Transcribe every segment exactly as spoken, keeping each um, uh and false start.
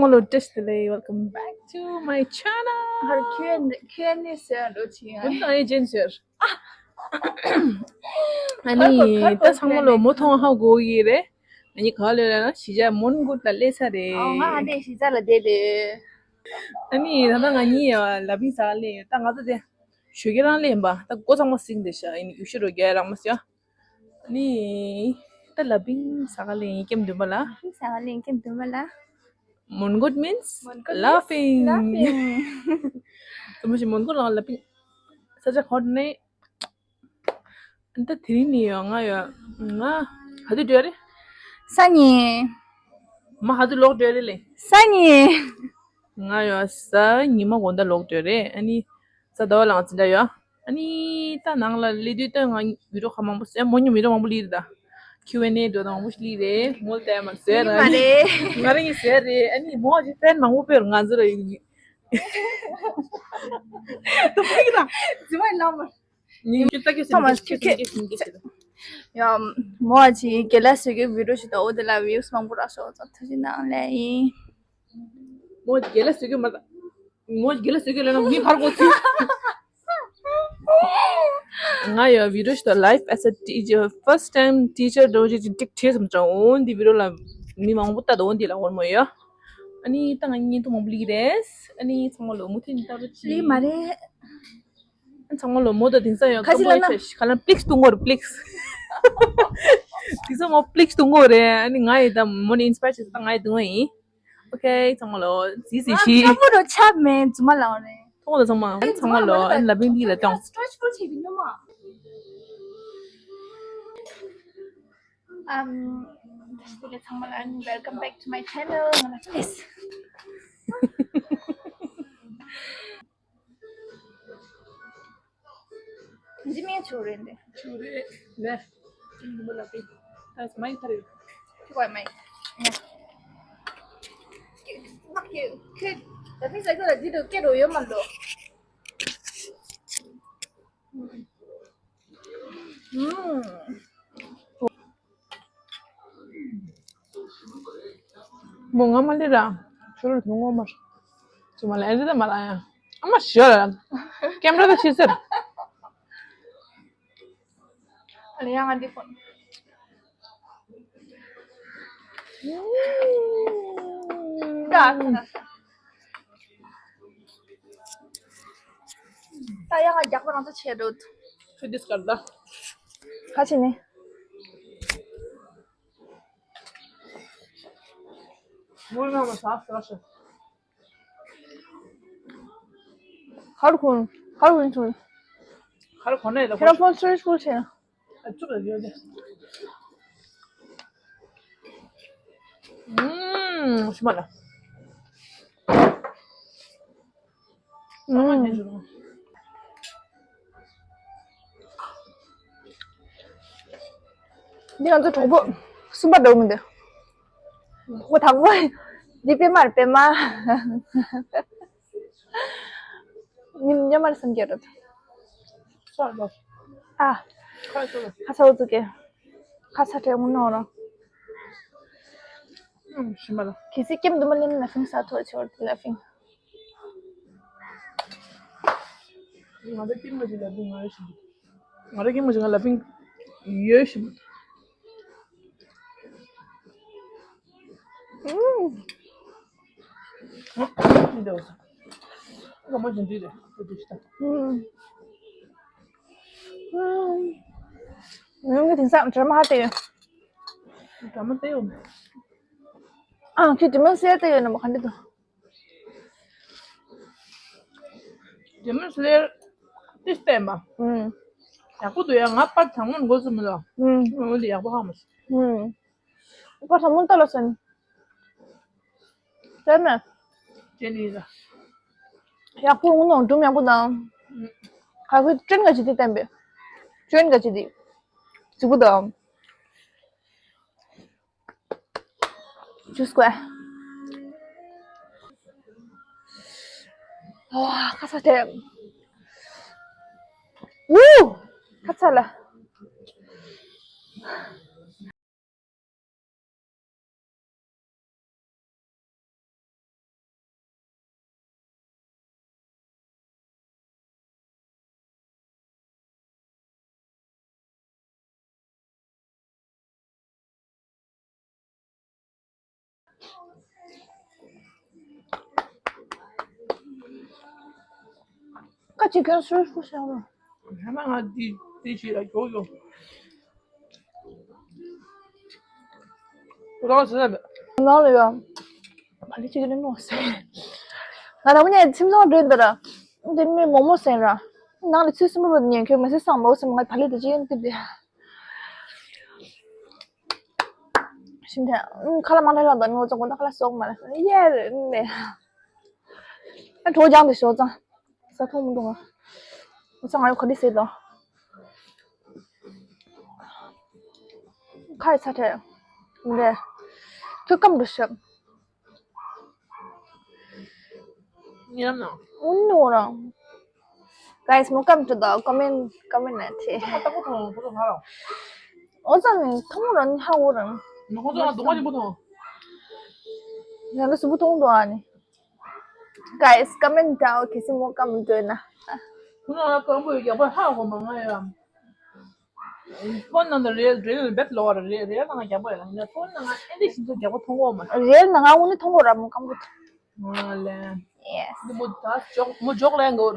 Hello, test delay. Welcome back to my channel. ཧར་Q and A, Q and A ཟེར་འགྲོ་ཆི་ཡ། ཨོ་ད་ཨེ་ཇེན་ཟེར། ཨ་ནི་ད་ཚང་མ་ལོ་མོ་མཐོང་ཧ་གོ་གི་རེད། ང་གཉིས་ག་ལེ་ལ་ན་གཞིས་ཆགས་མོན་གྷོ་ལ་སླེབས་ས་རེད། ཨོ་ང་ཧ་འདྲེ་གཞིས་ཆགས་ལ་བསྡད་དེ། ཨ་ནི་ད་ལྟ་ང་གཉིས་ལ་བིང་ཟ་ག་སླེབས་ཡོད། ད་ང་ཚོ་དེ་ཞོགས་ཀས་རང་སླེབས་ཡིན་པ། ད་སྒོ་ཚང་མ་བསྲིངས་བསྡད་ཤག་ཡིན་ཡུལ་ཤུལ་རོ་རྒྱག་རག་མ་སོང་། ནི། ད་ལ་བིང་ཟ་ག་ལེ་ཡིན་ཀེམ་འདུན་པ་ལ། ལ་བིང་ཟ་ག་ལེ་ཡིན་ཀེམ་འདུན་པ་ལ། མོན་གྷོ་means མོན་གྷོ་means laughing. Laughing. ད་མ་གཞི་མོན་གྷོ་ལ་ལ་བིང་། ས་ཆ་ཁོ་ནས། ད་དེ་རིང་ནི་ཡོད་ང་ཡོད། ང་། ག་དུས་འགྲོ་རེད། སང་ཉིན། མ་ག་དུས་ལོག་འགྲོ་རེད་ལེ། སང་ཉིན། ང་ཡོད་ས་ཉི་མ་དགོང་དག་ལོག་འགྲོ་རེད། ཨ་ནི། ས་ཟླ་བ་ལའང་འཛིན་གྲྭ་ཡོད། ཨ་ནི་ད་ནང་ལ་སླེབས་དུས་ད་ང་བི་ཌིའོ་ཁ་མང་པོ་བཟོས། མོ་ཉིད་བི་ཌིའོ་མང་པོ་སླེབས་རེད་ད། Q and A འགྲོ་ད་མང་པོ་ཞིག་སླེབས་རེད། མོ་ལ་ལྟ་ཡ་མ་བཟོས་ཡིན་ར་མ་རེད། ང་རང་གིས་བཟོས་རེད། ཨ་ནི་མོ་ཅིག་ཕེན་མང་པོ་ཕེབས་ར་ང་ཚོ་ར་ཡོད། ད་ཕ་གི་ད། རྫི་མ་ལ་མ། ཉིན་རྒྱུན་ལྟ་གི་ཚང་མ་ཁྱེད་ཁྱེད་ཁྱེད་ཁྱེད་ཁྱེད། ཡ། མོ་ཅིག་དགེ་ལགས་བཟོ་རྒྱུ་བི་ཌིའོ་ཞིག་ད། འོ་དེ་ལ་views མང་པོ་རག་སོང་། ཐུགས་རྗེ་གནང་ལེ་ཡིན། མོ་དགེ་ལགས་བཟོ་རྒྱུ་མ་ད། མོ་དགེ་ལགས་བཟོ་རྒྱུ་ལ་ན་མི་ཕར་གོ་ཚུལ། ང་ཡོད་བི་ཌིའོ་ཞིག་ད། Life as a teacher, first time teacher འགྲོ་རྒྱུ་ཅིག་ཏིག་བྱས་སམ་ཅང་། འོ་འདི་བི་ཌིའོ་ལ་མི་མང་པོ་ལྟ་འདུག་འོ་འདི་ལ་འོར་མོ་ཡོད། ཨ་ནི་ད་ང་བརྙན་ཐུང་མང་པོ་སླེབས་རེད། ཨ་ནི་ཚང་མ་ལོ་མུ་མཐུད་ནས་ལྟ་རོགས་གྱིས། སླེབས་མ་རེད། ཚང་མ་ལོ་མོ་ད་དེང་སང་ཡང་ཁ་ཅིག་ལབ་ན། ཁ་ལ་པི་ལིགས་ཐུང་གོ་རེད། པི་ལིགས། དེང་སང་མོ་པི་ལིགས་ཐུང་གོ་རེད། ཨ་ནི་ང་ཡི་ད་མོ་ནི་ཨིན་སི་པ་ཡར་བྱས་ད་ང་ཡི་ཐུང་བ་ཡིན། ཨོ་ཁེ། ཚང་མ་ལོ་ཟི་ཟི་ཤི། ཚ་པོ་རོ་ཆབ་མེད་རྫུན་མ་ལབ་རེད། ཐོག་ལ་ཚང་མ་ཚང་མ་ལོ། ཨ་ནི་ལ་བིང་འདི་ལ་ཏང་། སི་ཊེ་ཆི་ཕུལ་བྱེད་ཀྱི་ནོ་མ། ཨམ། Welcome back to my channel. Yes. འཇིགས་མེད་ཆུ་རེད་འདི། ཆུ་རེད་ལེ། ཅིང་འདི་མོ་ལ་པི། ད་མའི་ཐ་རེད། ཆུ་བ་མའི། ཡ། ཁྱོད་ཁྱོད་ད་ཕི་ས་ཁྱོད་ལ་འདི་དུ་སྐད་རོ་ཡོད་མ་འདུག་ཨུམ། མོ་ང་མ་ལི་ར། ཆུ་རུ་དུ་ངོ་མར། ཚུ་མ་ལ་ཨེ་རི་ད་མ་ལ་ཡ། ཨ་མ་ཞོ་ར། ཀེམ་ར་ད་ཤི་ཟེར། ཨ་ལེ་ཡ་ང་འདི་ཁོ། ད་ཨ་ཁ་ད། ད་ཡ་ང་རྒྱག་པ་རང་ཚོ་ཆེ་འགྲོ། ཁྱོད་འདི་སྐར་ད། ཁ་ཆེ་ནི། ངོ་མ་མ་ཟ་ཟ་ཟ། ཁར་ཁུང་ཁར་ཁུང་ཚུ། ཁར་ཁོ་ནས་ལ་ཁྱེད་རང་ཕོན་སི་ཊི་རེ་ཆི་ཕུལ་བྱས་ན། ཨ་ཅུ་ལ་ཡོད་དེ། ཨུམ། ཤི་མ་ལ། ཨུམ། འདི་ང་ཚོ་གྲོགས་པོ་གསུམ་པ་འདྲ་བོ་མི་འདུག་ཁོ་དང་པོ། འདི་པད་མ་རེད། པད་མ། མི་མཉམ་པར་སེམས་སྐྱིད་རེད། ཨ། ཁ་ཚ་བོ་ཚུགས་ཀྱི། ཁ་ཚ་དྲན་མོ་ནོར་རོ། ཤི་མ་ལ། གལ་སྲིད་ཀེམ་དུ་མ་ལེན་ན་ལ་ཕིང་ས་ཐོ་ཆོར་ལ་ཕིང་། ང་ཚོ་ཀེམ་མ་ཞིག་ལ་ཕིང་ང་ཡོད་ཤི། ང་རང་ཀེམ་མ་ཞིག་ང་ལ་ཕིང་ཡོད་ཤི། ཨུམ། ཨུམ། ངའི་དེང་སང་ཌ་ར་མ་ཧ་ལྟ་ཡོད། ཌ་ར་མ་ལྟ་ཡོད། ཨ། ཁྱོད་ཌེ་མོན་སི་ལེ་ཡར་ལྟ་ཡོད་ན་མ་ག་འདྲ་འདུག་ཌེ་མོན་སི་ལེ་ཡར་ཏིས་བལྟས་མ། ཨུམ། ཡག་པོ་འདུག་ཡ། ང་པར་དང་མོན་འགོ་ཚུགས་མི་འདུག་ཨུམ། འོན་ཏེ་ཡག་པོ་ཧ་མ་སོང་། ཨུམ། པར་དང་མོན་ལྟ་ལ་སོན། ཟེར་ནས། ཅན་ཡིན་ལ། ཡག་པོ་འོང་ནོ་སྒྲུང་ཡག་པོ་དང་། ཨུམ། ག་ཁོས་ཀྲན་ག་ཅི་དེ་བསྟན་པས། ཀྲན་ག་ཅི་དེ། རྫིག་པོ་དང་། ཇུས་དགོས། ཨ། ཁ་ཚ་དྲན། ཝུ། ཁ་ཚ་ལ། ཁ་ཅིག་ཁྱོད་སུ་སུ་ཤར་བ། ཧ་མ་ང་འདི་འདི་ཞིག་ལ་འགྱོ་ཡོང་། ཁོ་རང་ཟེར་ན་ནང་ལ་ཡོད། བ་ལི་ཅིག་ལ་མོ་ཟེར། ང་རང་ངས་ཁྱིམ་ཚང་འགྲོ་འདི་ར། འདི་མི་མོ་མོ་ཟེར་ར། ནང་ལ་ཚུད་སུ་མོ་བ་ཉན་ཁྱོད་མ་ཟེར་སང་མོ་ཟེར། ང་བ་ལི་དེ་ཅིག་འདི་འདི། ཤིན་ཐལ། ཁ་ལ་མ་ལ་ལ་དང་ནོ་ཙང་གོ་ད་ཁ་ལ་སོག་མ་ལ་ཡེ་ནེ། ཨ་གྲོ་ལྗང་དེ་ཤོ་ཙང་། ས་ཐོང་མི་འདུག་ང་། འོ་ཙང་ང་ཡོ་ཁ་དི་སེ་དང་། ཁ་ཡི་ཚ་ཐལ། མི་རེད། ཁྱོད་སྐམ་འགྲོ་ཤག་ཉམས་ན། ཨུ་ནུ་རང་། Guys, welcome to the comment, comment ནས་ཏེ། ཨ་ཏག་པོ་ཐོང་པོ་ཐོང་ཧ་ར། ཨོ་ཙང་ནི་ཐོང་རང་ཧ་འོ་རང་། ནོ་ཁོ་ཚོ་ང་སྡུག་མ་ཆེན་པོ་ཐོང་། ཡང་ན་སུ་བུ་ཐོང་དོ་ཨ་ནི། Guys, comment down, ཁྱེད་ཚོ་welcome འདོད་ན། ཁོ་ཚོ་ང་སྐམ་པོ་ཡོད་རྒྱག་པ་ཧ་གོ་མ་ང་ཡ། ཕོན་ནང་དུ་རེལ་རེལ་བེད་ལོ་ར་རེལ་རེལ་ནང་རྒྱག་པ་ཡོད་ལ་ཕོན་ནང་ཨེ་འདི་བཞིན་དུ་རྒྱག་པ་མཐོང་གོ་མ། རེལ་ནང་ཨུ་ནི་མཐོང་གོ་ར་མོ་སྐམ་པོ། ང་ལེ། Yes. འདི་མོ་ད་ཇོག་མོ་ཇོག་ལེན་གོ།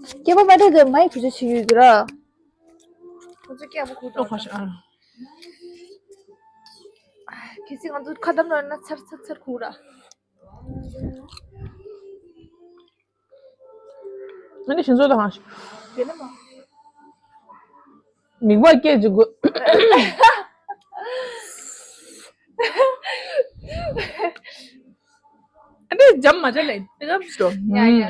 སྐྱེས་པ་མ་འདྲ་དེ་མའི་བུ་ཆ་ཞིག་ཡོད་ཀྱི་ར། ཁོ་ཚོ་སྐྱེས་པ་ཁུ་ཏོ་ཁ་ཤ་ཨ། གལ་སྲིད་ང་ཚོ་ཁ་བསྡམས་ན་ན་ཚར་ཚར་ཚར་ཁུག་ར། ཨ་ནི་ཞིང་ཚོ་དང་། དེ་ནི་མ། མིག་མ་སྐྱེས་ཀྱི་དགོས། ཨ་ནི་འཇམ་མ་བྱ་ལེ་དེ་ག་བྱོ། ཡ་ཡ།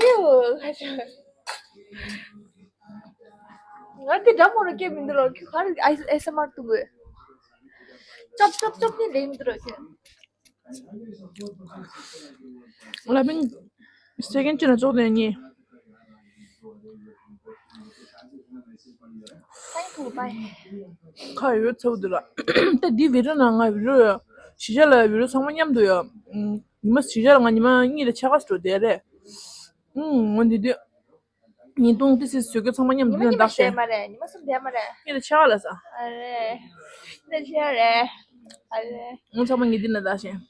ཡུ། ང་དེ་འདྲ་མོ་རུ་སྐད་མི་འདུག་ལོ། ཁྱོད་ག་རེ་ཨེ་ཨེ་སི་མར་འདུག་གི། ཅོབ་ཅོབ་ཅོབ་ནི་ལེན་འདུག་ར་ཁྱོད། ལ་པིན་སེ་ཀེན་ཅི་ན་ཙོག་ནས་ཉེ། Thank you, bye. ཁ་ཡོད་ཚོ་འདུག་ལ། ད་འདི་བི་རུ་ན་ང་བི་རུ་ཡ། གཞིས་ཆགས་ལ་བི་རུ་ཚང་མ་མཉམ་དུ་ཡ། ཉི་མ་གཞིས་ཆགས་ལ་ང་ཉི་མ་གཉིས་ལ་ཆ་ག་སུ་འགྲོ་བསྡད་རེད། ཨུམ་ང་འདི་དུས། ཉིན་ཐུང་ཏི་སི་བཟོས་རྒྱུ་ཚང་མ་མཉམ་ཉི་མ་དུ་ན་གཉིས་མ་བདག་བྱས་བཤད། མ་རེད། ཉི་མ་གསུམ་བསྡད་མ་རེད། ངེད་ལ་ཆ་ག་ལ་ས། ཨ་རེད། ངེད་ལ་ཆ་ག་རེད། ཨ་རེད། ང་ཚང་མ་ངེད་འདི་ན་བདག་བྱས།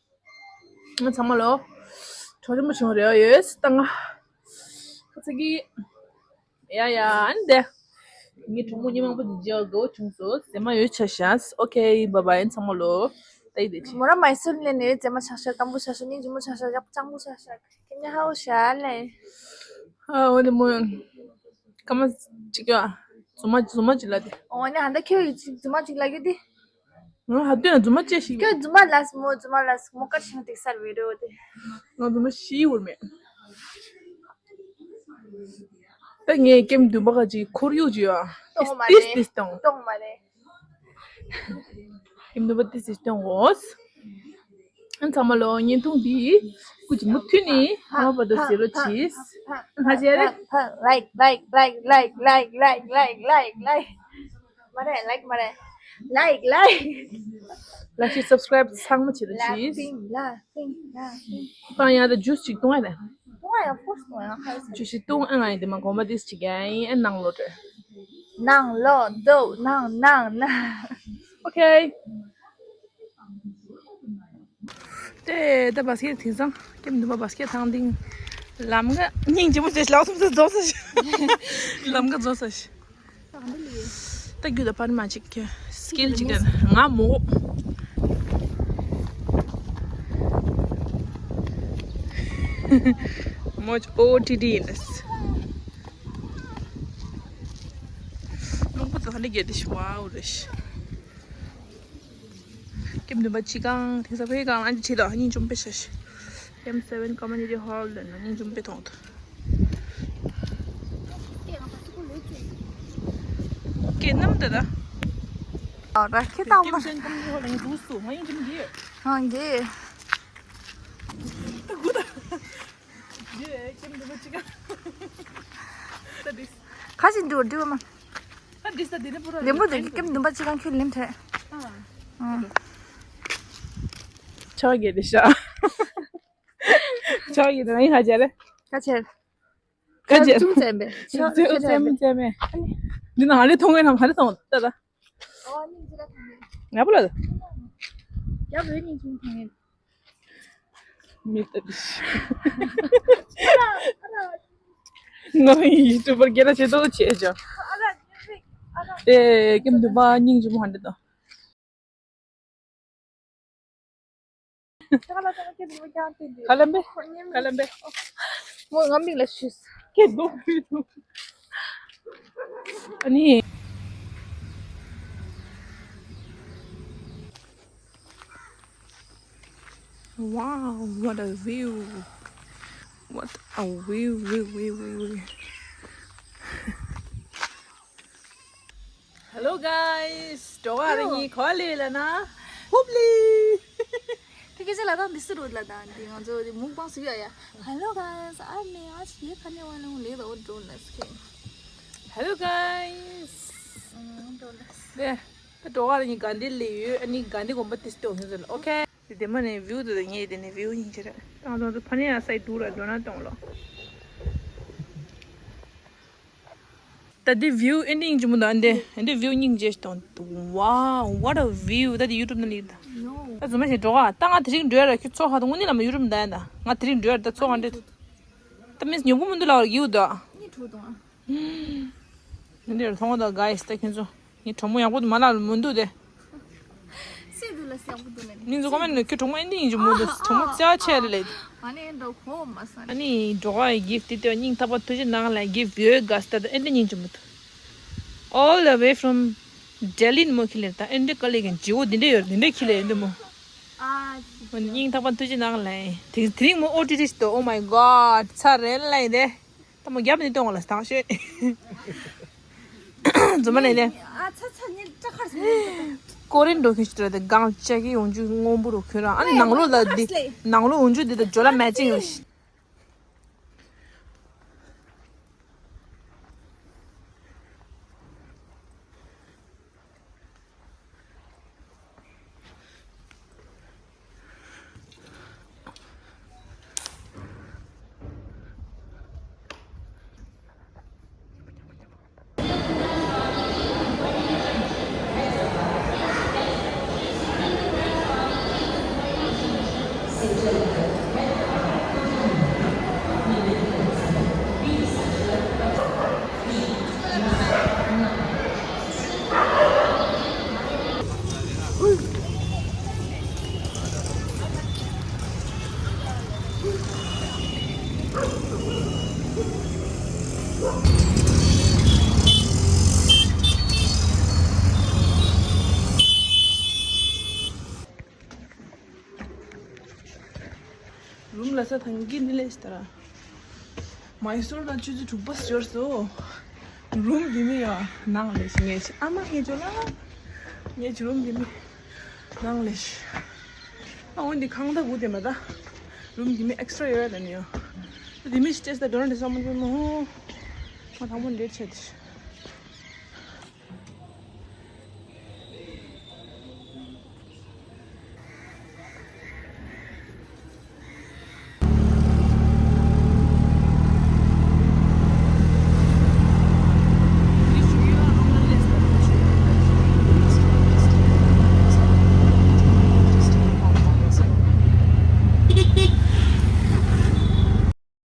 ང་ཚང་མ་ལོ། གྲོགས་རིན་པོ་ཆུང་རེ་བ་ཡོད་ད་ང་། ཁ་ཚ་གི། ཡ་ཡ་ཨ་ནི་དེ། ངའི་གྲོགས་མོ་མི་མང་པོ་འདི་འཇོག་དགོས་བྱུང་སོ་ཟེ་མ་ཡོད་ཆ་ཤ། ཨོ་ཁེ་བྷ་བྷའི་ཚང་མ་ལོ། ད་ཡི་དེ་ཆི། མོ་ར་མའི་སུར་ལེན་ནས་ཟེ་མ་ཆ་ཤ་སྐམ་པོ་ཆ་ཤ་སྙིང་རྗེ་མོ་ཆ་ཤ་ཡག་པོ་སྤྱང་པོ་ཆ་ཤ། ཁྱེད་ཉ་ཧའོ་ཤ་ལེ། ཨ་འོ་ནི་མོ། ཀ་མ་ཅིག་ཡ། རྫུན་མ་རྫུན་མ་ཅིག་ལ་དེ། འོ་ནི་ཧ་ད་ཁྱོད་ཀྱི་རྫུན་མ་ཅིག་ལ་གི་དེ། ང་ཧ་དུས་ན་རྫུན་མ་ཅེ་ཞིག་ཡིན། ཁྱོད་རྫུན་མ་ལ་སི་མོ་རྫུན་མ་ལ་སི་མོ་ཀར་ཤིང་དེ་སར་བེ་རོ་དེ། ང་རྫུན་མ་ཤི་བུར་མེད། ད་ངས་ཀེམ་འདུན་པ་ག་ཅིག་ཁོར་ཡུག་ཅིག་ཡ། ཏོང་མ་ཏིས་རེད། ཏིས་ཏོང་། ཏོང་མ་རེད། ཀེམ་འདུན་པ་ཏིས་ཏིས་ཏོང་འོས། ཨ་ཚང་མ་ལོ་བརྙན་ཐུང་འདི་སྐུ་མཇུག་མུ་མཐུད་ནས་ཧ་མ་བར་དུ་གཟིགས་རོགས་གྱིས། ཧ་ཅེ་རེད། Like, like, like, like, like, like, like, like, like, like. མ་རེད། Like མ་རེད། Like, like. Like ཤེར་སབ་སི་ཀ་རའིབ་ཚང་མ་བྱེད་རོགས་གྱིས། Like, like, like. ཏང་ཡ་ད་ཇུས་ཅིག་བཏུང་ཡ་རེད། བཏུང་ཡ། Of course བཏུང་ཡ། ཁ་ཇུས་ཤིག་བཏུང་ཨ། ང་ཡི་དེ་མ་གོམ་པ་ཏིས་ཅིག་ཡ་ཨེ་ནང་ལོ་རེད། ནང་ལོ་འདུག་ནང་ནང་ནང་། ཨོ་ཁེ། དེ་ད་བ་སི་ཀེ་ཊི་དེང་སང་ཀེམ་འདུན་པ་བ་སི་ཀེ་ཊི་ཐང་ཏིང་། ལམ་ཀ་སྙིང་རྗེ་མོ་བྱས་ལག་སུམ་ཚ་རྫོགས་ས་ཞིག་ལམ་ཀ་རྫོགས་ས་ཞིག་ད་རྒྱུ་ད་པར་མ་ཅིག་སི་ཀིལ་ཅིག་ད་ང་མོ། མོ་ཨོ་ཊི་ཊི་ཡིན་ལ། རླུང་བུ་ད་ཧ་ནི་རྒྱལ་དེ་ཤི་བའོ་རེ་ཤི། ཀེམ་འདུན་པ་ཅི་གང་དེང་སང་ཕའི་གང་ལ་ཅི་ད་སྙིང་རྗེ་མོ་དཔེ་ཤ་ཤ། ཀེམ་སེ་བེན་ཀོ་མུ་ནི་ཊི་ཧོལ་ལ་ན་སྙིང་རྗེ་མོ་དཔེ་མཐོང་ད། ཀེ་ནམ་ད་ད། ཨ་ར་ཁྱེད་ད་ཀེམ་སེ་བེན་ཀོ་མུ་ནི་ཊི་ཧོལ་ལ་ཡིན་འདུག་སུ་ང་སྙིང་རྗེ་མོ་དེ། ཧང་གི། ད་དགུ་ད། ཡེ་ཀེམ་འདུན་པ་ཅི་གང་། ད་དེ། ཁ་ཅིག་འདུག་འདུག་མ། ཨ་འདི་ས་འདི་ནས་པུ་ར་ལེམ་བུ་འདི་ཀེམ་འདུན་པ་ཅི་གང་ཁྱོད་ལེམ་ཐལ། ཨ། ཨ། ཆ་གེ་དེ་ཤ། ཆ་ ཆོག་ཡིན་ན་ཡིན་ཧ་ཅེ་རེད། ཁ་ཆེར། ཁ་ཆེར། ཅུང་ཙམ་པས། ཆོག་ཅུང་ཙམ་པས་ཅུང་ཙམ་པས། འདི་ན་ཧ་ལས་མཐོང་གི་ན་ཧ་ལས་མཐོང་ད་ད། ང་པོ་ལ། ཡ་བོད་ནས་ཅུང་མཐོང་ཡིན། མི་ལྟ་དུས། ང་ཡི་ཡུ་ཊུབ་པར་སྐད་ཆ་བྱེད་དོ་བྱེད་ཅོ། ཨེ་ཀེམ་དུ་པ་སྙིང་རྗེ་མོ་ཧ་འདྲ་དང་། ཁ་ལམ་པེ། ཁ་ལམ་པེ། མོ་ང་མིག་ལ་ཤུས། སྐད་དོ་བུད་དོ། ཨ་ནི། Wow, what a view. What a view, view, view, view, view. Hello guys, ཌོ་ག་ར་ཉི་ག་ལེ་ལ་ན། ཧུབ་ལི། ཕ་གི་ཅི་ལ་དང་འདི་སུ་རུ་ལ་དང་འདི་ང་ཚོ་འདི་མུག་པང་སུ་ཡ་ཡ། Hello guys, I'm me. आज ये खाने वाला हूँ, ले दो डोनट्स के। Hello guys. ཨང་ཌོ་ནཊ། ད་ཌོ་ག་ར་ཉི་ག་འདི་ལེ་ཡོད། ཨ་ནི་ག་འདི་གོམ་པ་ཏིས་ཏོ་ཧེ་ཟོ་ལ། ཨོ་ཁེ། དེ་མ་ནས་བིའུ་དེ་ངས་དེ་ནས་བིའུ་ཡིན་ཅི་རེད། ཏང་ཏང་དུ་ཕ་ནས་ཡ་སའི་དུ་ར་འགྲོ་ན་གཏོང་ལོ། ད་འདི་བིའུ་ཨེ་འདི་ཡིན་གྱི་མོ་ད་འདི་ཨེ་འདི་བིའུ་སྙིང་རྗེ་ཞིག་གཏོང་། Wow, what a view. ད་འདི་ཡུ་ཊུབ་ན་ལི་ད། ད་རྫུན་མ་ཞིག་འགྲོ་ག་ད་ང་དེ་རིང་འགྲོ་ཡ་ར་ཁྱོད་ཚོ་ཧ་ད་དངོས་གནས་ལ་མ་ཡུ་ཊུབ་ན་ད་ཡ་ད་ང་དེ་རིང་འགྲོ་ཡ་ར་ད་ཚོ་ག་འདྲེ། ད་མིས་ཉོ་གུ་མི་འདུག་ལ་བར་གིའུ་ད། འདི་འདྲ་མཐོང་ད་guys ད་ཁྱོད་ཚོ། ངའི་གྲོགས་མོ་ཡག་པོ་དུ་མ་ལག་ལ་མི་འདུག་དེ། སེ་འདུག་ལ་སེ་ཡག་པོ་འདུག་ལ་ནི། ནི་འཛུགས་མ་ནི་ཁྱོད་གྲོགས་མོ་ཨེ་འདི་ཡིན་གྱི་མོ་འདུག་གྲོགས་མོ་རྩ་ཆེ་རེད་ལེ། ཨ་ནི་འགྲོ་གོ་མ་ས་ནི། ཨ་ནི་འགྲོ་ག་གིཕ་ཊི་དེ་སྙིང་ཐག་པ་ཐུགས་རྗེ་གནང་ལ་གིཕ་ཊི་བེ་ག་སི་ད་ཨེ་འདི་ཡིན་གྱི་མོ་འདུག All the way from Delhi ནི་མོ་ཁྱི་ལེ་ད་ཨེ་འདི་ག་ལེ་གན་ཇི་བོ་འདི་འདྲ་ཡོད་འདི་འདྲ་ཁྱི་ལེ་ཨེ་འདི་མོ། ཨ་སྙིང་ཐག་པ་ཐུགས་རྗེ་གནང་ལ་དེ་དེ་རིང་མོ་ཨོ་ཊི་ཊི་ཤི་ཏོ། Oh my god ཚ་རེད་ལ་ཡིན་དེ། ད་མོ་རྒྱབ་ནས་གཏོང་བ་ལ་སྟངས་ཤོད། རྫུན་མ་ནས་ནས། ཨ་ཚ་ཚ་ཉིན་སྐྲ་ཁར་སོང་། ཀོ་རིན་འགྲོ་མཁན་ཞིག་འདྲ་དེ་གང་ལྕགས་ཀྱི་ཡོང་རྒྱུ་སྔོན་པོ་རུ་ཁོས་རང་ཨ་ནི་ནང་ལོགས་ལ་འདི་ནང་ལོགས་འོང་རྒྱུ་འདི་དང་ཇོ་ལ་མེ་ཅིང་ཡོད་ཤི། རུམ་ལ་ས་ཐང་གི་ནི་ལས་ཤི་ད་ར། མའི་སོར་ལ་ཆུ་ཚོད་དྲུག་པ་ཤོར་སོ། རུམ་འདི་མི་ཡ་ནང་ལས་ཤི་ངས་ཤི་ཨ་མ་ངས་ཇོ་ལ། ངས་ཅི་རུམ་འདི་མི་ནང་ལས་ཤི། ཨ་འོན་འདི་ཁང་ད་གུ་དེ་མ་ད། རུམ་འདི་མི་ཨེག་སི་ཊྲ་ཡོད་ད་ནི་ཡ། འདི་མི་ཤི་ཅེས་ད་ཌོ་ནར་འདི་ས་མ་འདི་མོ། ང་ཐང་མོ་འདྲེད་ཆེ་དི།